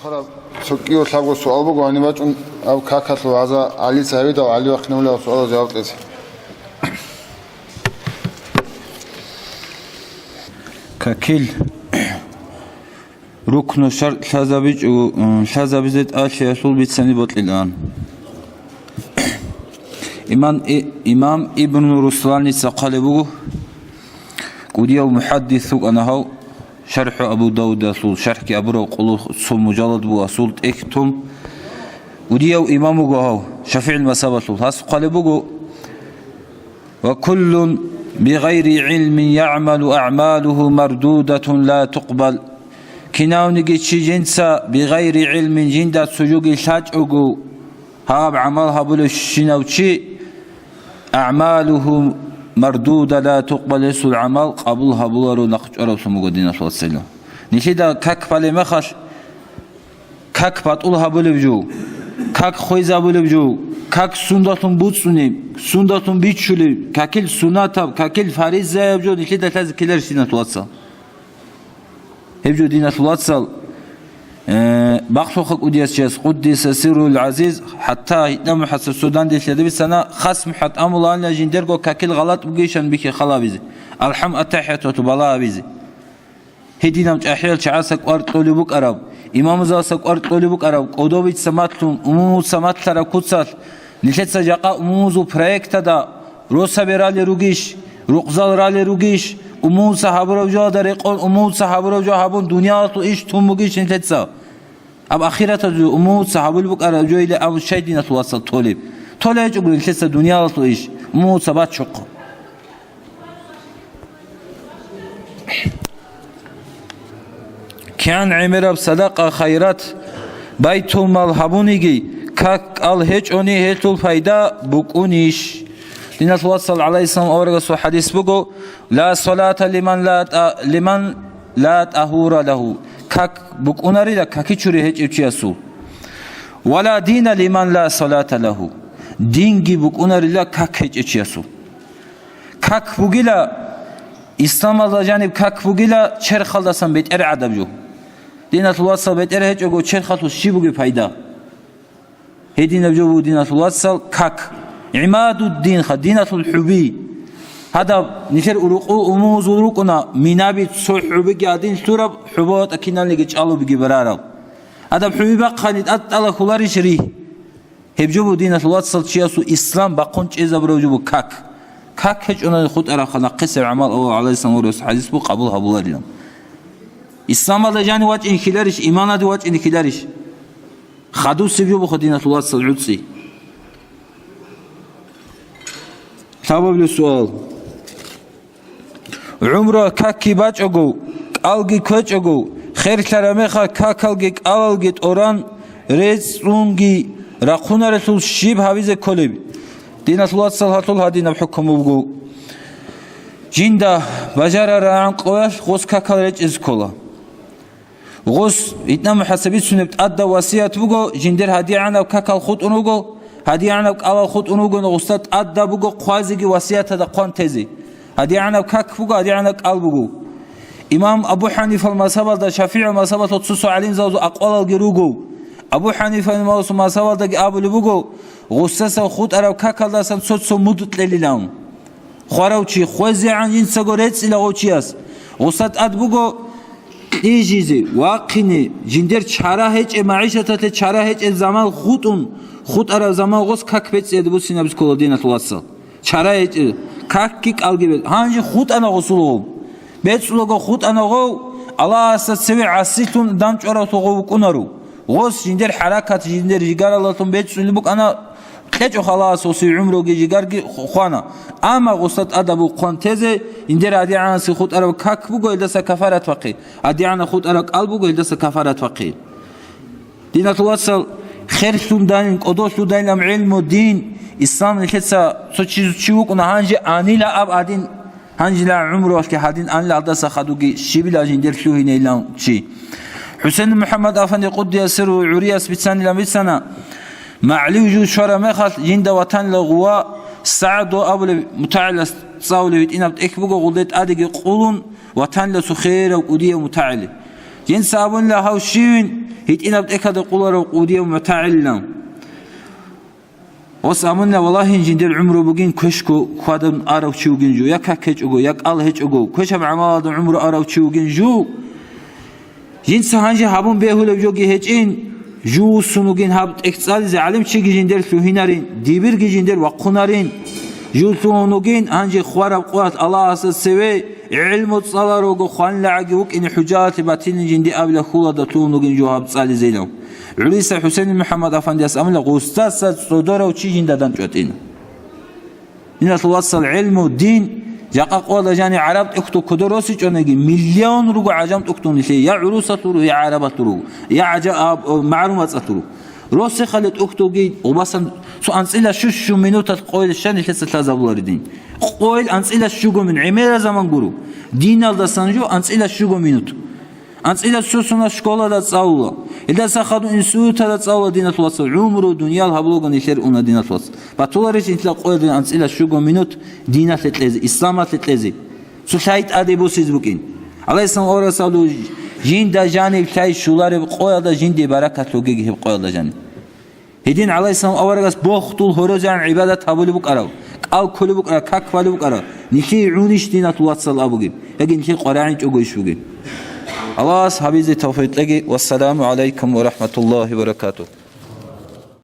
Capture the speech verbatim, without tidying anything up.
Хараб цо кӀиго лъабго суал буго, гьаниб бачӀун аб какалъул гьаза ГӀалица гьавидал, ГӀали вахъинавулев суалал жаваб кьезе. Какил рукну шарт лъазабичӀо, лъазабизе тӀалъиялъул бицани бокьилаан. Иман-, и-, имам Ибну Русланица хъалеб буго, кӀудияв мухӀаддис вукӀана гьав, ШархӀу Абу Давудалъул шархӀги абурав къулухъ цо мужаллад буго, асул тӀехь тун. КӀудияв имам вуго гьав, ШафигӀил мазгьабалъул. Гьас хъвалеб буго: «Ва куллун бигъайри гӀилмин ягӀмалу агӀмалугьу мардудатун ла тукъбал». Кинавниги чи жинца бигъайри гӀилмин, жинда цо жоги лъачӀого, гьаб гӀамал гьабулевщинав чи, «агӀмалугьу мардуда ла тукъбал», гьесул гӀамал къабул гьабуларо нахъ чӀвараблъун буго, диналъул вацал. Нилъеда как балеб мехалъ, как батӀул гьабулеб жо, как хвезабулеб жо, как сундалъун буцӀцӀунеб, сундалъун бичулеб, какил сунатаб, какил фаризаяб жо нилъеда лъазе ккеларищ, диналъул вацал? Гьеб жо, диналъул вацал, э, бахъулха кӀудияс чияс, къуддиса сирругьул гӀазиз, хӀатта гьитӀа МухӀасаб цо данделъи гьадиб бицана, хас МухӀад амулаанила жиндирго какил гъалатӀ бугищан бихьи хал гьабизе, алхӀам, аттахӀияту балагь гьабизе. Гьединаб чӀахӀиял чагӀаса кӀвар кьолеб букӀараб, имамзаласа кӀвар кьолеб букӀараб, кӀодобица матлъун, умумуца матлъараб куцалъ, нилъеца жакъа умумузул проектада росаби ралел ругищ, рукъзал ралел ругищ, умумуца гьабураб жоялда рекъон, умумуца гьабураб жо гьабун, дуниялалъул иш тун бугищ нилъеца? Аб ахираталъул умумуца гьабулеб букӀараб жо иле абун щай, диналъул вацал, толеб? Толей гьечӀого нилъеца дуниялалъул иш, умумуца бачухъ. КигӀан гӀемераб садакъа, хайрат, байтулмал гьабуниги, как кӀал гьечӀони, гьелъул пайда букӀунищ? Диналъул вацал, гӀалайгьиссалам аварагасул хадис буго: «Ла салата лиман ла та-, лиман ла тагьура лагьу». Как букӀунарила какичури гьечӀев чиясул. «Ва ла дина лиман ла салата лагьу». Динги букӀунарила как гьечӀев чиясул. Как бугила, исламалда жаниб как бугила, черхалдасан бетӀер гӀадаб жо. Диналъул вацал, бетӀер гьечӀого, черхалъул щиб бугеб пайда? Гьединаб жо буго, диналъул вацал, как. ГӀимадуддинха, диналъул хӀуби. Гьадаб нилъер урукъул умумузул рукӀуна, минаби цо хӀубиги гьадин лъураб, хӀуба ватӀа киналниги чӀалубиги барараб. Гьадаб хӀуби бахъани тӀад-, тӀадала хьуларищ ригь? Гьеб жо буго, диналъул вацал, чиясул ислам бахъун чӀезабураб жо буго как. Как гьечӀони хутӀарабха нахъисеб гӀамал, Аллагь гӀалайгьиссалам аварагасул хадис буго, къабул гьабуларилан. Исламалда жанив вачӀине ккеларищ, иманалде вачӀине ккеларищ? Хадусеб жо буго, диналъул вацал, гӀуцӀи. Лъабабилеб суал. ГӀумруялъ какги бачӀого, кӀалги ккечӀого, херлъараб мехалъ какалги кӀалалги тӀоран, рецӀцӀунги рахъунарелъул щиб гьабизе кколеб? Диналъул вацал, гьалъул гьадинаб хӀукму буго. Жинда бажарарагӀан къоялъ гъос какал речӀизе ккола. Гъос, гьитӀа МухӀасаб бицунеб тӀадаб васият буго, жиндир гьадигӀанаб какал хутӀун руго, гьадигӀанаб кӀалал хутӀун руго, гъосда тӀадаб буго хъвазеги васияталда хъван тезе. ГьадигӀанаб как буго, гьадигӀанаб кӀал буго. Имам Абу ХӀанифал мазгьабалда, ШафигӀил мазгьабалъул цо-цо гӀалимзабазул акъвалалги руго. Абу ХӀанифал мазгьабалдаги абулеб буго, гъосдаса хутӀараб какалдасан цо-цо муд кьелилан. Хварав чи, хвезегӀан жинцаго рецӀила гъов чияс. Гъоса тӀад буго кьижизе, вахъине, жиндер чара гьечӀеб, магӀишаталъе чара гьечӀеб заман хутӀун, хутӀараб заман гъос как бецӀиялде буссинабизе ккола, диналъул вацал. Чара гьечӀеб, какги кӀалги бецӀ-, гьанже хутӀана гъосул гъов. БецӀулаго хутӀана гъов, Аллагьасда цеве гӀасилъун дандчӀваравлъун гъов вукӀунаро. Гъос жиндер хӀаракат, жиндер жигаралдалъун бецӀулеб букӀана, кьечӀо халаасулси гӀумруги жигарги ху-, хвана. Амма гъусда тӀадаб хъван тезе, индер гьадигӀанасе хутӀараб как буго, гьелдаса кафарат бахъе. ГьадигӀана хутӀараб кӀал буго, гьелдаса кафарат бахъе. Диналъул вацал, херлъун дайин, кӀодолъун дайин ам гӀилму дин, ислам нилъеца цо чи, чи вукӀуна, гьанже анила аб гьадин. Гьанжила гӀумруялъги гьадин анлалдаса хадуги щибила жиндер лъугьинейилан чи. ХӀусен МухӀаммад Афанди къуддиса сирругьу гӀурияс бицанилан бицана, магӀлив жуз щвараб мехалъ, жинда ватанила гъува СагӀдо абулеб мутагӀилас цӀалулев гьитӀинаб тӀехь буго, гъулде тӀадеги къулун, ватанила цо херав кӀудияв мутагӀили. Жинца абунила гьав щивин гьитӀинаб тӀехьалда къуларав кӀудияв мутагӀилилан. Ос абунила, валагьин, жиндир гӀумру бугин квешго хьвадан арав чи вугин жо, я как гьечӀого, я кӀал гьечӀого, квешаб гӀамалалда гӀумру арав чи вугин жо. Жинца гьанже гьабун бегьулеб жоги гьечӀин, жуссун вугин гьаб тӀехь цӀализе, гӀалимчиги жиндер лъугьинарин, дибирги жиндер вахъунарин. Жуссун вугин гьанже хвараб къоялъ Аллагьасда цеве гӀилму цӀаларого хвалилагӀаги вукӀине хӀужалъе батилин жинди абила хьуладалъун вугин жо гьаб цӀализейилан. ГӀуриса ХӀусейн МухӀаммад Афандияс амила гъустаса цӀодорав чи жинда данчӀватӀина. Диналъул вацал, гӀилму, дин, жакъа къоялда жани гӀараб тӀухьдул кодо росичӀониги, миллион руго гӀажам тӀухьдул нилъее, я гӀурусалъул руго, я гӀарабалъул руго, я гӀажа-, а, а, магӀарумацӀалъул руго. Росехъали тӀухьдулги, убасан цо анцӀила щущу минуталъ къойил щай нилъеца лъазабулари дин. Къойил анцӀила щуго мин-, гӀемерал заман гуро. Диналдасан жо анцӀила щуго минут. АнцӀила сусуна школада цӀалула. Илдаса хадуб институтада цӀалула, диналъул вацал. ГӀумру дуниял гьабулго нилъер уна, диналъул вацал. Батуларищ нилъа къоялда анцӀила щуго минут диналъе кьезе, исламалъе кьезе? Цо лъай тӀаде босизе букӀин. ГӀалайгьиссалам аварагас абула, жинда жаниб лъай щолареб къоялда жинде баракат лъугьиги гьеб къоялда жаниб. Гьедин гӀалайгьиссалам аварагас бохтул гьорозегӀан гӀибадат гьабулеб букӀарав, кӀал кколеб букӀарав, как балеб букӀарав, нилъее гӀунищ диналъул вацал абугеб, яги нилъее къваригӀинчӀого иш бугеб? Аллагьас гьабизе тавфикъ кьеги. Вассаламу гӀалайкум ва рахӀматуллагьи ва баракатугь.